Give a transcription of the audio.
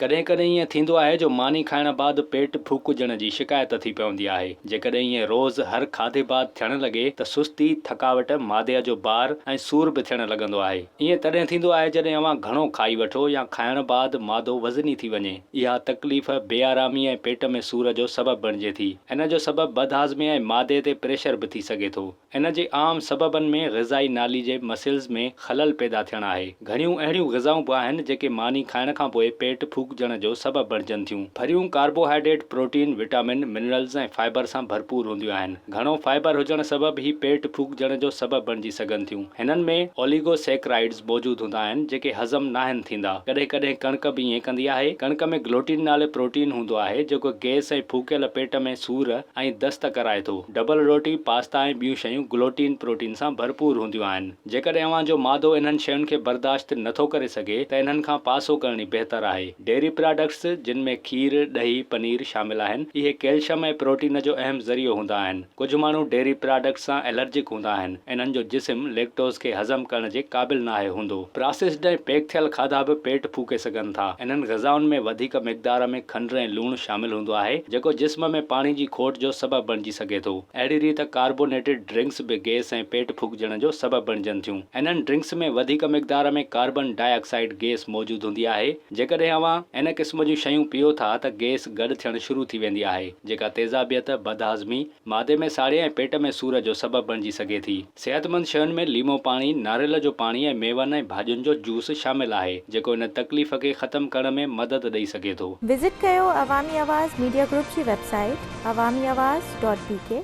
ڪڏهن ڪڏهن ائين ٿيندو آهي جو ماني کائڻ بعد پيٽ ڦوڪجڻ جي شڪايت ٿي پوندي آهي. جيڪڏهن ائين روز هر کاڌي بعد ٿيڻ لڳي ته سستي، ٿڪاوٽ، معدي جو بار ۽ سور به ٿيڻ لڳندو آهي. ائين تڏهن ٿيندو آهي جڏهن اوهان گهڻو کائي وٺو يا کائڻ بعد معدو وزني ٿي وڃي. اها تڪليف بي آرامي ۽ پيٽ ۾ سور جو سبب بڻجي ٿي. ان جو سبب بدهاضمي ۽ معدي تي پريشر به ٿي سگهي ٿو. ان جي عام سببن ۾ غذائي نالي جي مسلز ۾ خلل پيدا ٿيڻ آهي. گهڻيون اهڙيون غذائون به آهن جيڪي ماني کائڻ کان پوء پيٽ ڦوڪجڻ جو سبب بڻجن ٿيون. ڦريون carbohydrate, protein, vitamin, minerals ۽ fibre سان ڀرپور هونديون آهن. گهڻو فائبر هجڻ سبب هي پيٽ ڦوڪجڻ جو سبب بڻجي سگهن ٿيون. هنن ۾ اوليگوسيڪرائيڊز موجود هوندا آهن جيڪي هضم ناهن ٿيندا. ڪڏهن ڪڏهن ڪڻڪ به ائين ڪندي آهي. ڪڻڪ ۾ گلوٽين نالي پروٽين هوندو آهي جيڪو گيس ۽ ڦوڪيل پيٽ ۾ سور ۽ دست ڪرائي ٿو. ڊبل روٽي، پاستا ۽ ٻيون شيون گلوٽين پروٽين سان ڀرپور هونديون آهن. جيڪڏهن اوهان جو معدو انهن شين کي برداشت نه ٿو ڪري سگهي ته انهن کان پاسو ڪرڻ ئي بهتر آهي. ڊيري پراڊڪٽس، جن ۾ کير، ڏهي، پنير شامل آهن، اهي ڪيلشم ۽ پروٽين جو اهم ذريعو هوندا آهن. ڪجهه ماڻهو ڊيري پراڊڪٽس سان الرجڪ هوندا آهن. انهن جو جسم ليڪٽوز کي هضم ڪرڻ جي قابل ناهي هوندو. پراسيسڊ ۽ پيڪ ٿيل کاڌا به پيٽ ڦوڪي سگهن ٿا. انهن غذائن ۾ وڌيڪ مقدار ۾ کنڊ ۽ لوڻ شامل هوندو آهي، جيڪو جسم ۾ پاڻي جي کوٽ جو سبب بڻجي سگهي ٿو. اهڙي ريت ڪاربونيٽيڊ ڊرنڪس به گيس ۽ پيٽ ڦوڪجڻ جو سبب بڻجن ٿيون. انهن ڊرنڪس ۾ وڌيڪ مقدار ۾ ڪاربن ڊاء آڪسائيڊ گيس موجود هوندي آهي. جيڪڏهن اوهان ان قسم جون شيون پيئو ٿا ته گيس گڏ ٿيڻ شروع ٿي ويندي آهي، جيڪا تيزابيت، بدهاضمي، معدي ۾ ساڙي ۽ پيٽ ۾ سور جو سبب بڻجي سگهي ٿي. صحتمند شين ۾ ليمو پاڻي، ناريل جو پاڻي ۽ ميون ۽ ڀاڄين جو جوس شامل آهي، جيڪو ان تڪليف کي ختم ڪرڻ ۾ مدد ڏئي سگهي ٿو. وزٽ ڪيو عوامي آواز ميڊيا گروپ جي website Awami Awaz dot B K.